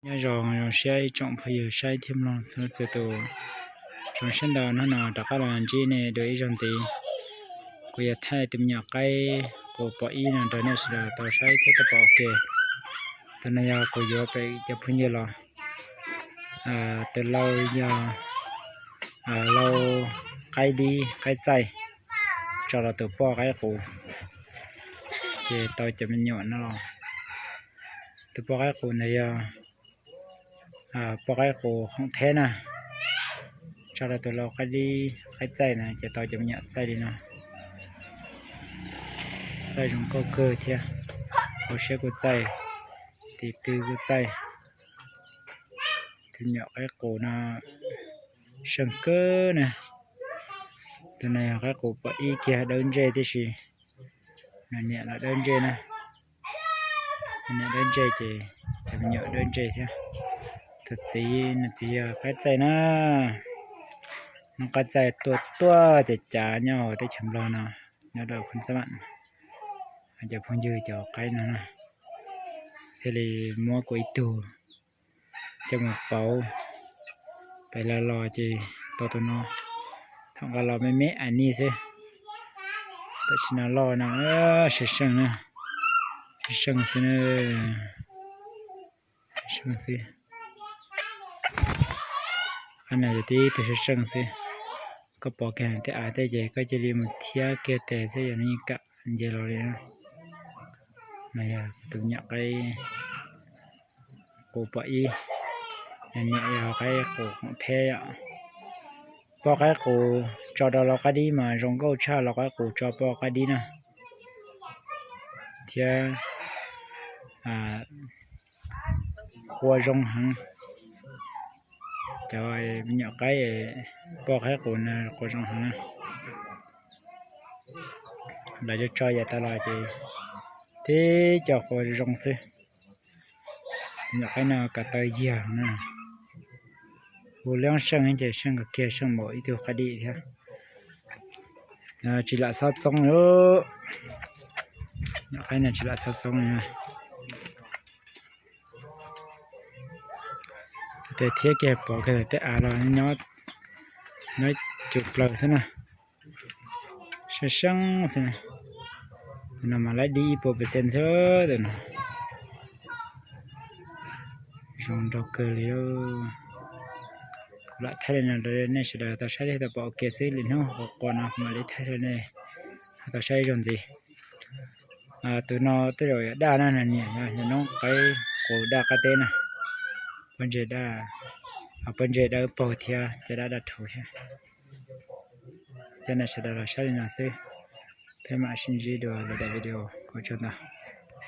Nyob zoo zoo siab ib tsoom phooj ywg saib thiab mloog txhua leej txhua tus. Zoo siab ntau hnub no rov qab los ntsib nej dua ib zaug ntxiv. Kuv yuav thaij tus me nyuam qaib qus pom ib no rau nej sawv daws tau saib thiab tau pom ua ke. Tus no yog kuv yuav pem cov phooj ywg los. Tus lau yog lau qaib dib qaib txaij tso rau tus poj qaib qus, ces tau cov me nyuam no los. Tus poj qaib qus ntawd yog poj qaib qus khoom theb na, tso rau tus lau qaib dib qaib txaij na ces tau cov me nyuam txaij li no. Txaij zoo nkauj kawg thiab, hauv siab kuj txaij, tis tw kuj txaij. Tus me nyuam qaib qus no seej kawg na. Tus no yog qaib qus pom ib kiag dawb ntsej tib si. Nws niam los dawb ntsej na. Nws niam dawb ntsej ces cov me nyuam dawb ntsej thiab. Tus txiv, nws txiv yog qaib txaij na. Nws qaib txaij tuaj tuaj cav cav nyob hauv teb chaws Nplog no, nyob rau Khun Xab Vam, cov phooj ywg cov qaib no na, thiaj li muab kuv ib tug coj mus pauv. Pem los los ces tau tus no, thaum nqa los me me ais nij xwb. Tam sim no loj no, seej seej na, seej seej xwb na, seej xwb. Qab no yog tib tug seej seej xwb. Koj pov kiag tej av tej ces koj cia li mus thiab kiag tes xwb yog nws yeej kam nce los li na. No yog tus nyuam qaib qus pom ib, nws niam yog qaib qus khoom theb yom. Poj qaib qus tso rau lau qaib dib mas zoo nkauj tshaj lau qaib qus tso poj qaib dib na, thiab qua zoo heev. Cov me nyuam qaib poj qaib qus no qua zoo heev na. Lawv tso tso yam tas los ces tib co qua zoo xwb. Tus nyuam qaib no ko taw yag na. Hu liab seej ces seej kawg kiag, seej npaum ib tug qaib dib thiab. Tsis lam xob txoob li. Nyuam qaib no tsis lam xob txoob li. Tes thiab kiag pov kiag tej av los nyob cov plaws xwb na. Seej seej xwb na. Tus no mas laib dib ib puas percent xwb tus no. Zoo nraug kawg li. Kuv lam thaij li no rau nej sawv daws tau saib thiab tau pom ua ke xwb, lwm hnub quas quas no kuv mam li thaij rau nej tau saib ib zaug ntxiv. Tus no tej zaum yog daj na, nws niam yog noob qaib qus daj qab teb na. Pob ntseg daj, pob ntseg dawb paug thiab caj dab daj rhuv thiab. Coj nej sawv daws los saib li no xwb, peb mam sib ntsib dua lwm daim video, ua tsaug ntau.